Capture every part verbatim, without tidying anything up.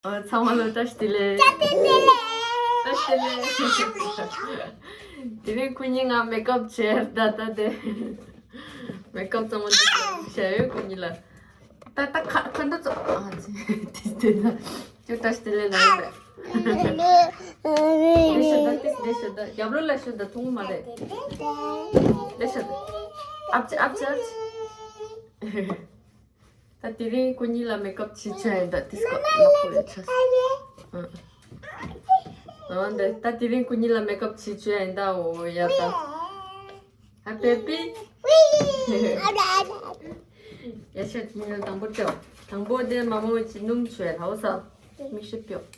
ཨ། ཚང་མ་ལ་བཀྲ་ཤིས་བདེ་ལེགས། བཀྲ་ཤིས་བདེ་ལེགས། དེ་རིང་ཁོ་གཉིས་ང་མེག་ཨབ་བྱས་ད་ལྟ་དེ། མེག་ཨབ་གཙང་མ་འདི་བྱས་ཡོད་ཁོ་གཉིས་ལ། ད་ད་ཁ་ཁ་འདྲ་ཙོ། ཨ་ཙི། དེ་དེ་ན་ཁྱོད་བཀྲ་ཤིས་བདེ་ལེགས་ལ་ཡིན་པས། དེ་ཤོད་ད་དེ་དེ་ཤོད་ད་རྒྱབ་ལོགས་ལ་ཤོད་ད་མཐོང་མ་རེད། དེ་ཤོད་ད། ཨབ་ཅི་ཨབ་ཅི་ཨབ་ཅི། ད་དེ་རིང་ཁོ་གཉིས་ལ་མེག་ཨབ་བྱེད་ཆོག་ཡིན་ད་དེ་སྐབས་ལག་པ་ལ་ཆགས་སོང་། ཨ་འདི་ད་དེ་རིང་ཁོ་གཉིས་ལ་མེག་ཨབ་བྱེད་ཆོག་ཡིན་ད། འོ་ཡ་ད། ཨ་པེ་པི། ཡ་ཤ་དེ་གཉིས་ལ་དང་པོ་སྤྲོ། དང་པོ་དེ་མ་མོ་ཅི་སྣུམ་ཆོག་ཡ་ལྷའོ་ས། མིག་ཤེས་ཕྱོགས།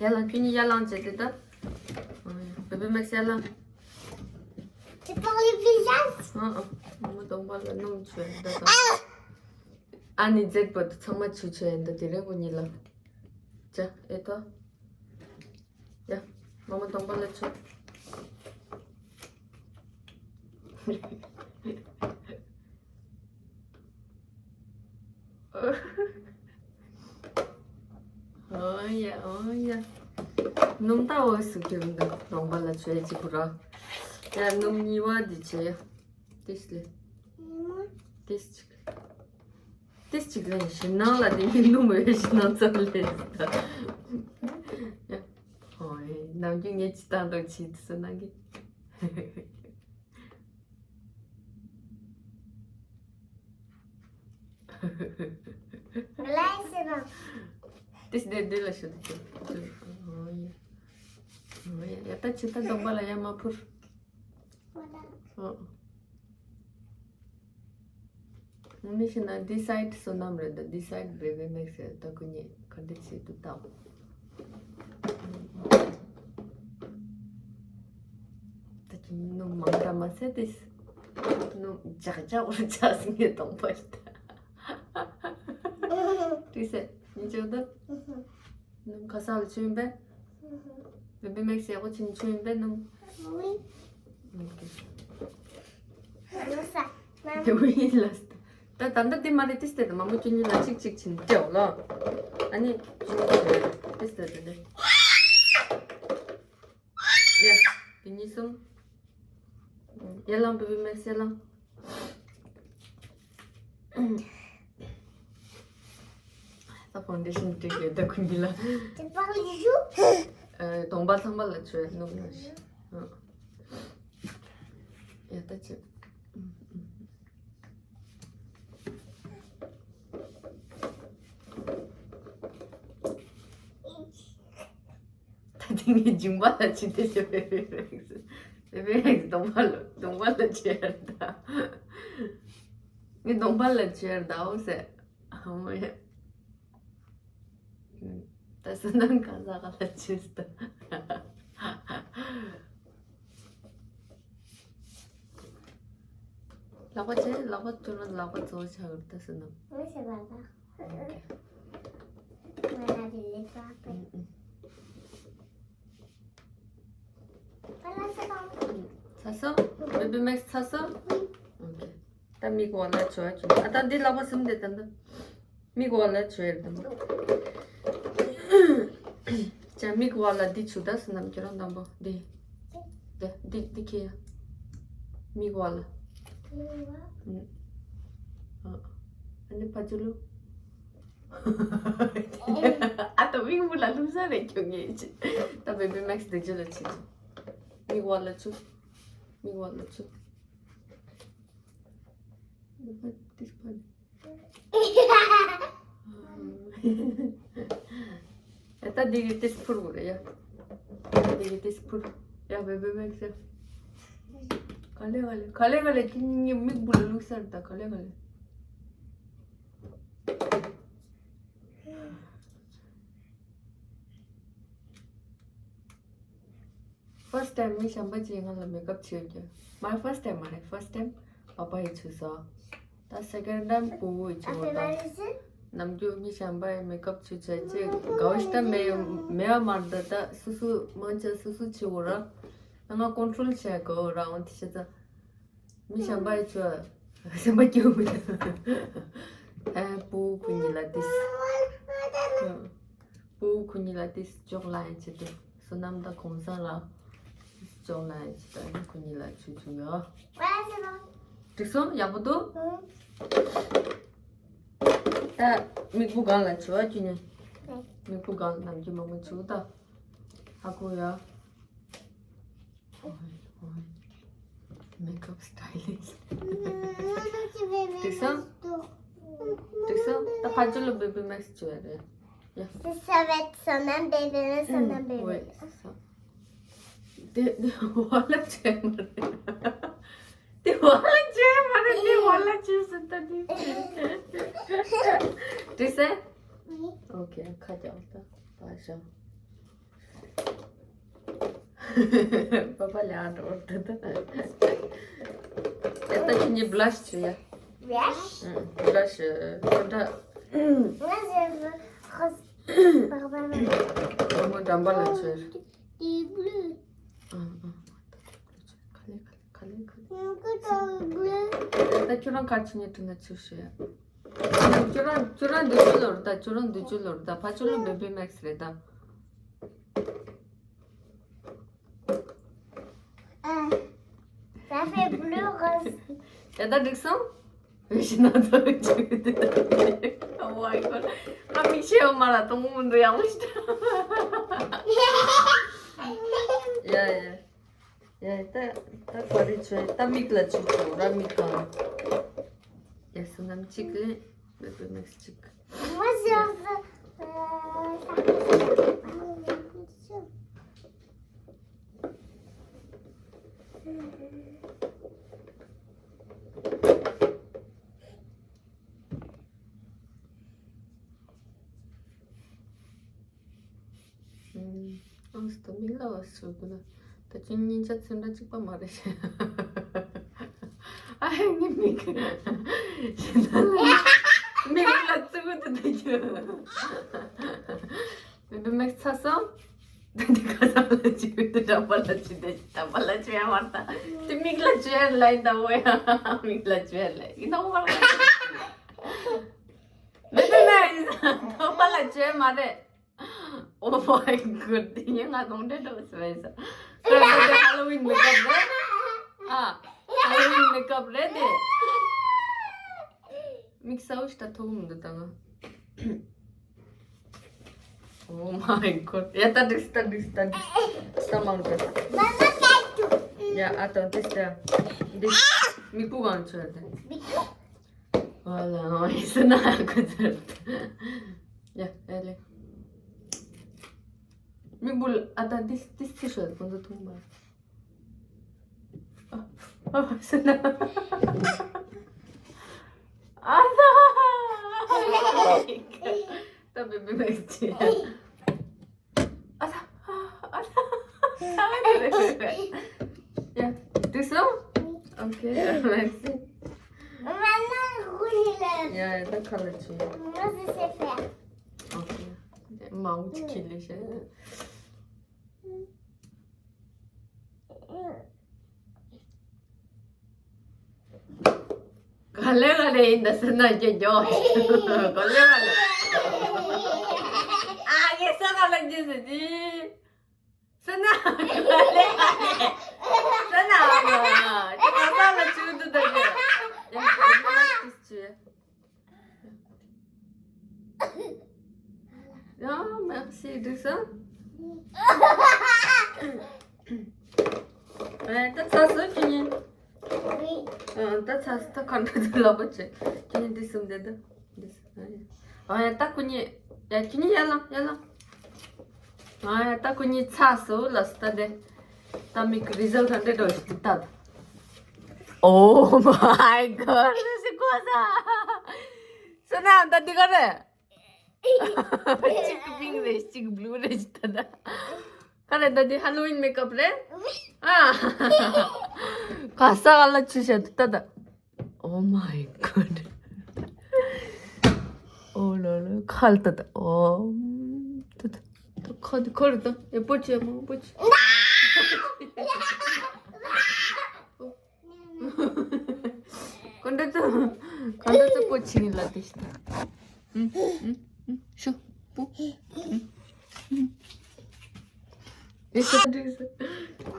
ཡར་ལངས། ཁྱོད་གཉིས་ཡར་ལངས་བྱས་ཏེ་ད། ཨ་ཡ། བེ་བི་མེག་སི་ཡར་ལངས། ཨ་ཨ། མོ་མོ་གདོང་པ་ལ་སྣུམ་བྱོས་ད་ད། ཨ་ནི་མཛེས་པོ་དུ་ཚང་མ་བྱུག་བྱས་ཡིན་ད་དེ་རིང་ཁོ་གཉིས་ལ། ཅ་ཨེ་ད། ཡ། མོ་མོ་གདོང་པ་ལ་བྱུག་ཨོ་ཡ་ཨོ་ཡ། སྣུམ་ད་འོ་སུ་གི་རུང་ད་གདོང་པ་ལ་བྱོས་ཅིག་གུ་ར། ཡ་སྣུམ་གཉིས་པ་འདི་བྱས་ཡ། ཏིས་ལེ། ཏིས་ཅིག་ཏིས་ཅིག་ལེ་ཞིམ་ནང་ལ་འདི་གི་སྣུམ་འོ་ཞིམ་ནང་ཙམ་ལེ། ཡ། ཨོ་ཡ་ནམ་རྒྱུན་ངས་ཅི་བཏང་འདུག་ཅི་དུ་སུ་ནང་གི། ལས་ཟེར་བ། དེ་སྡེ་སྡེ་ལ་ཤོད་དེ། ཨོ་ཡ། ཨོ་ཡ། ཡ་ད་ཅི་ད་གདོང་པ་ལ་ཡ་མ་ཕུར། ཨོ། མི་ཤེས་ན་འདི་སའིད་བསོད་ནམས་རེད་ད། འདི་སའིད་བེ་བི་མེག་སི་རེད་ད། ཁོ་གཉིས་ག་འདྲ་བྱེད་དུ་བཏང་། ད་ཁྱོད་སྣུམ་མང་དྲགས་མ་ཟེར་ཏེ། སྣུམ་ཇག་ཇག་བོར་ཇག་སེ་ངས་གཏོང་པ་ཡིན་ད། དྲིས་སེ་ཉིན་ཅོག་ད། སྣུམ་ཁ་སང་ལ་ཆུ་ཡིན་པས། བེ་བི་མེག་སི་ཡག་པོ་ཆུ་ཆུ་ཡིན་པས་སྣུམ། ཨོ་ཡ། ཨོ་ཡ། ལ་ད་ད་ལྟ་དེ་མ་རེད་ཏིས་ཏེ་ད་མ་མོ་ཁྱོད་གཉིས་ལ་གཅིག་གཅིག་བྱིན་སྤྲད་འོ་ལ། ཨ་ནི་ཁྱོད་གཉིས་ལ་ཏིས་ཏེ་ད་ནི། ཡ། དེ་གཉིས་གསུམ། ཡར་ལངས་བེ་བི་མེག་སི་ཡར་ལངས། ད་ཕའུན་ཌེ་ཤན་སྤྲས་ཡོད་ད་ཁོ་གཉིས་ལ། ཨ་གདོང་པ་ཚང་མ་ལ་བྱོས་སྣུམ་ལ་ཞིག་ཨ། ཡ་ད་ཅི། ད་དེ་ངས་མཇིང་པ་ལ་ཅི་སྟེ་བྱོས་པའི་རེད། པའི་རེད་གདོང་པ་ལ་གདོང་པ་ལ་བྱོས་ད། ངས་གདོང་པ་ལ་བྱོས་ད་འོ་ཟེར། ཨ་མོ་ཡ། ད་སུ་ནང་ག་ས་ག་ལ་ཆུ་སྟ། ལག་པ་ཆེ་ལག་པ་ཆུ་ན་ལག་པ་ཚོ་ཆ་གི་ད་སུ་ནང་། ངས་བྱེད་པ་ད། ང་ལ་རི་ལི་ཏ་པེ། ཚ་སོ། བེ་བི་མེག་སི་ཚ་སོ། ཨོ་ཁེ། ད་མིག་བ་ལ་བྱོས་ཅུ། ཨ་ད་འདི་ལག་པ་གསུམ་དེ་ད་འདི། མིག་བ་ལ་བྱོས་རེད་དམ། ཅ་མིག་བ་ལ་འདི་བྱུག་ད་སུ་ནམ་ཁྱེད་རང་དམ་པོ་འདི། འདི་འདི་འདི་ཁྱེད་ཡ། མིག་བ་ལ། ཨ་ནི་ཕ་ཇུ་ལུ། ཨ་ད་མིག་བུ་ལ་ལྷུང་ས་རེད་ཁྱོད་ངེས་ཅི། ད་བེ་བི་མེག་སི་འདི་ཇུ་ལ་ཆི་ཆི། མིག་བ་ལ་ཆུ། མིག་བ་ལ་ཆུ། ཨ་ད་འདི་གི་ཏིས་ཕུར་བུ་རེད་ཡ། འདི་གི་ཏིས་ཕུར། ཡ་བེ་བེ་མེག་སི། ག་ལེ་ག་ལེ་ག་ལེ་ག་ལེ་ཁྱེད་གཉིས་མིག་བུ་ལ་ལྷུང་ས་རེད་ད་ག་ལེ་ག་ལེ། ཕར་སི་ཊའིམ་མི་གཞན་པ་ཅིག་ང་ལ་མེག་ཨབ་བྱེད་རྒྱུ། མ་ཕར་སི་ཊའིམ་མ་རེད། ཕར་སི་ཊའིམ་པ་པ་ཡིས་བྱུགས་སོང་། ད་སེ་ཀེན་ཌ་ཊའིམ་པུ་བུ་ཡིས་བྱུགས་སོང་། ད་ནམ་རྒྱུན་མི་གཞན་པ་ཡིས་མེག་ཨབ་བྱུགས་བྱས་ཅིག་དགའ་བོ་ཞིག་ད་མེད་མེད་པ་མ་རེད། ད་ད་སོ་སོ་མང་ཆེ་སོ་སོ་བྱེད་འོ་ར། ད་ང་ཀོན་ཊོལ་བྱས་གོ་ར་འོན་ཏེ་བྱས་ཙང་། མི་གཞན་པ་ཡི་ཆོས་སེམས་པ་སྐྱོ་མི་འདུག་ཨ་པུ་ཀུ་ཉི་ལ་ཏིས། ཨ། སྤུ་གུ་ཁོ་གཉིས་ལ་དེ་ཅོག་ལ་ཡང་བྱེད་དུ། བསོད་ནམས་དང་གོང་ས་ལ་དེ་ཅོག་ལ་ཡང་བྱེད་དུ། ཨ་ནི་ཁོ་གཉིས་ལ་ཆུ་ཆུ་ཡོད། འགྲིག་སོང་། ཡག་པོ་འདུག་ད་མིག་སྤུ་སྒང་ལ་ཆུ་བ་ཁྱོད་གཉིས། མིག་སྤུ་སྒང་ལ་ནམ་རྒྱུན་མང་པོ་ཆུ་ད། ཧ་གོ་ཡ། Makeup stylist. འགྲིག་སོང་། འགྲིག་སོང་། ད་ཕ་ཇོ་ལ་བེ་བི་མེག་སི་བྱས་རེད། ཡ། བསོད་ནམས་བེ་བི་མེག་སི། བསོད་ནམས་བེ་བི་མེག་སི། དེ་དེ་བ་ལ་བྱས་མ་རེད། དེ་བ་ལ་བྱས་མ་རེད། དེ་བ་ལ་བྱས་ཟིན་ད་དེ། འགྲིག་སོང་། ཨོ་ཁེ། ཁ་རྒྱག་ད། བ་ཞང་། པ་པ་ལ་འགྲོ་འདུག་ད་ད་ཁྱེད་གཉིས་བྷི་ལ་ཤི་བྱོས་ཡ། བྷི་ལ་ཤི། བྷི་ལ་ཤི་ཁོ་འདྲ། ང་ཟེར་ཧོ་སི་པ་པ་ལ། ཨ་མ་འགྲམ་པ་ལ་བྱོས། དེ་བླུ། ཨ་ཨ། ཁ་ལེ་ཁ་ལེ་ཁ་ལེ་ཁ་ལེ། ང་ཀུ་ཏོ་བླུ། ད་ཁྱོད་རང་ཁ་ཆེ་ཉེ་དྲི་ན་ཆུ་བྱོས་ཡ། ཁྱོད་རང་ཁྱོད་རང་འདི་ཚོ་ལོར་ད། ཁྱོད་རང་འདི་ཚོ་ལོར་ད། ཕ་ཆུ་ལོ་བེ་བི་མེག་སི་རེད་ད། ཨ། ད་ཕེ་བླུ་གོ། ཡ་ད་འགྲིག་སོང་། བེ་ཤི་ན་ཚོ་ཅིག་དེ་ད། Oh my god. ཨ་མིག་ཤེས་ཡོད་མ་ར་གཏོང་མི་འདུག་ཡག་པོ་ཞིག་ད། ཡ་ཡ། ཡ་ད་ད་ག་རེ་བྱོས། ད་མིག་ལ་ཆུ་བྱོས་ར། མིག་གང་། ཡ་བསོད་ནམས་གཅིག་ལེན། བེ་བི་མེག་སི་གཅིག་ཨང་སི་ཏོ་མིག་ལ་བ་སུ་གུ་ན། ད་ཁྱོད་གཉིས་ཆ་ཚོན་ཁྲ་གཅིག་པ་མ་རེད། ཨ་ངའི་མིག་མིག་ལ་ཙི་གུ་དུ་ད་ཁྱོད། བེ་བི་མེག་སི་ཚ་སོང་། ད་འདི་ཁ་སང་ལ་ཅིག་དུ་འགྲམ་པ་ལ་ཅིག་ད་འགྲམ་པ་ལ་ཅིག་ཡང་མ་ད། དེ་མིག་ལ་ཅིག་ཡང་ལ་ཡིན་ད། འོ་ཡ་མིག་ལ་ཅིག་ཡང་ལ་ཡིན་ད། འོ་མ་རེད། མི་དེ་ན་ཡིན་ད། འགྲམ་པ་ལ་ཅིག་ཡང་མ་རེད། Oh my god. དེ་ཡིན་ང་གདོང་འདྲེ་འགྲོ་སོང་ཡིན་ས། ད་དེ་ཧ་ལོ་ཝིན་མེག་ཨབ་རེད། ཨ། ཧ་ལོ་ཝིན་མེག་ཨབ་རེད་དེ། མིག་གསལ་བོ་ཞིག་ད་ཐོག་མི་འདུག་ད་ང་། Oh my god. ཡ་ད་འགྲིག་ད་འགྲིག་ད་འགྲིག་ད་མང་གི། ཡ་ཨ་ད་འགྲིག་ད་འགྲིག་མིག་སྤུ་གང་ཆོད་དེ། ཨ་ལ་ཨོ་ཡི་སི་ན་ཁུ་ཚར། ཡ་ཨེ་ལེ། མིག་སྤུ་ཨ་ད་འདི་འདི་ཚེ་ཤོད་ཁོང་ཚོ་མཐོང་མ། ཨ་ཨ་སི་ན། ཨ་ད། ད་བེ་བེ་མེག་སི། ཨ་ད། ཨ་ད། ཡ། འགྲིག་སོང་། ཨོ་ཁེ། མེག་སི། ཡ་ཡ་ད་ཁ་ལ་ཆུ། ཨོ་ཁེ། མ་འུ་ཅི་ཁི་ལི་ཤེ། ག་ལེ་ག་ལེ་ཡིན་ད་སེ་ན་ཀྱེ་ཀྱོ། ག་ལེ་ག་ལེ། ཨ་ངས་ས་ག་ལ་ཅི་ཟེར་ཅི། སེ་ན་ག་ལེ་ག་ལེ། སེ་ན་ཨ་མ། ཅི་ག་ས་ལ་ཆུ་དུ་ད་ཀྱེ། ཡ་ཁ་ལ་ཏིས་ཅི། ཡ་མེག་སི་འགྲིག་སོང་། ཨེ་ད་ཚ་སོ་ཁྱེད་གཉིས། ཨ་ད་ཚ་སོ་ད་ག་འདྲ་ཚ་ལོག་པ་བྱེད། ཁྱེད་གཉིས་འདི་གསུམ་བསྡད་ད། འདི་གསུམ་ཨ་ཡ། ཨ་ཡ་ད་ཁོ་གཉིས། ཡ་ཁྱེད་གཉིས་ཡར་ལངས་ཡར་ལངས། ཨ་ཡ་ད་ཁོ་གཉིས་ཚ་སོ་ལ་སོ་ད་དེ། ད་མིག་གི་རི་ཛལ་ཊི་ག་འདྲ་འགྲོ་ཞིག་འདུག་ད། Oh my god. སེ་གོ་ས། སེ་ན་ད་འདི་ག་རེད། གཅིག་པིང་རེད་གཅིག་བླུ་རེད་ད་ད། ག་རེ་ད་འདི་ཧ་ལོ་ཝིན་མེག་ཨབ་རེད། ཨ། ག་ས་ག་ལ་ཆུ་བྱས་ད་ད། Oh my god. ཨོ་ལོ་ལོ་ཁ་ལ་ད་ད། ཨོ། ད་ད། ད་ཁ་ད་ཁ་རེད་ད། ཨེ་པོ་ཆེ་མོ་པོ་ཆེ། ག་འདྲ་ཚོ། ག་འདྲ་ཚོ་པོ་ཆེ་ལ་དེ་ཤི་ད། ཨུ་ཨུ་ཨུ་ཤོ།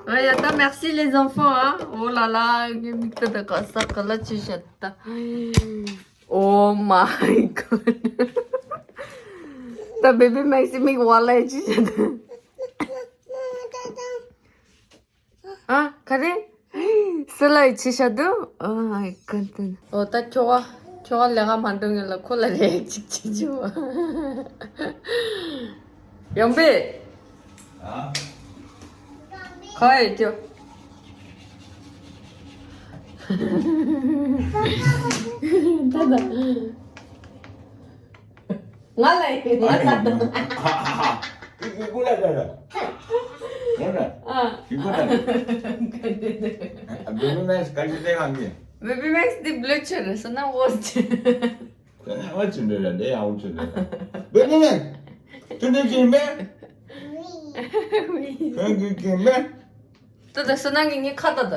Ah, y a pas, merci les enfants, hein. Oh là là, ངའི་མིག་ཏོ་དང་ག་ས་ག་ལ་ཆུ་བཞག་ད། Oh my god. ད་བེ་བི་མེག་སི་མིག་ཝ་ལ་ཆུ་བཞག་ད། ཨ། ག་རེ། སུ་ལ་ཡི་ཆི་ཤ་དུ། ཨ། ཨའི་ཀན་ཏན། འོ་ད་ཁྱོ་ག་ཁྱོ་ག་ལས་ཀ་མ་འགྲོ་ངེས་ལ་ཁོ་ལ་རེ་ཅིག་ཅིག་ཅིག་བ། ཡོང་པེ། ཨ། ག་ཡི་ཁྱོ། ད་ད། ང་ལ་ཡིན་ང་ལ་ཡིན། ཨ། ཨ། ཨ། ཨ། ཨ། ཨ། ཨ། ཨ། ཨ། ཨ། ཨ། ཨ། བེ་བི་མེག་སི་ག་ཅི་དེ་གང་གི། བེ་བི་མེག་སི་དེ་བློ་ཆེ་རེད་ཟེར་ན་འོ་ཅི། ཨ་ཅི་འདྲ་རེད་ཨ་འོ་ཅི་འདྲ་རེད། བེ་བི་མེག་སི་ཅི་འདྲ་ཅི་མེད། ཁྱོད་ཀྱི་ཀྱི་མེད། ད་ད་སུ་ནང་གི་ངའི་ཁ་ད་ད།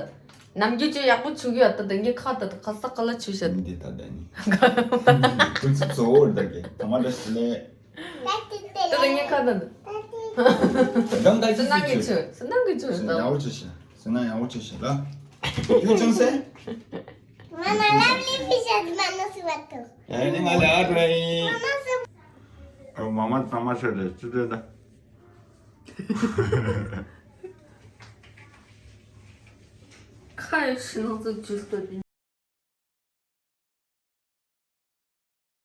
ནམ་རྒྱུན་ཅི་ཡག་པོ་ཆུ་གི་ཡ་ད་ད་ངའི་ཁ་ད་ད་ཁ་ས་ཁ་ལ་ཆུ་ཤ། འདི་ད་ད་ནི། ཁྱོད་ཚོ་གཙོ་བོ་ད་གི་ཐ་མ་ད་སི་ལེ། ད་ད་ངའི་ཁ་ད་ད། སུ་ནང་གི་ཆུ་སུ་ནང་གི་ཆུ་ད། ཡག་པོ་ཆུ་ཤ། སུ་ནང་ཡག་པོ་ཆུ་ཤ་ལ། ཡོད་ཅང་སེ། Mama, lovely fishes, Mama, see what too. ཨ་ནི་ང་ལ་ཨ་ཏྲ་ཡིན། Mama, see. ཨོ་མ་མ་ཚང་མ་ཤོད་རེད་ཅི་འདྲ་ད། ཁ་ཡི་ཤི་ནང་ཚུད་ཅུ་སྟོད་པའི།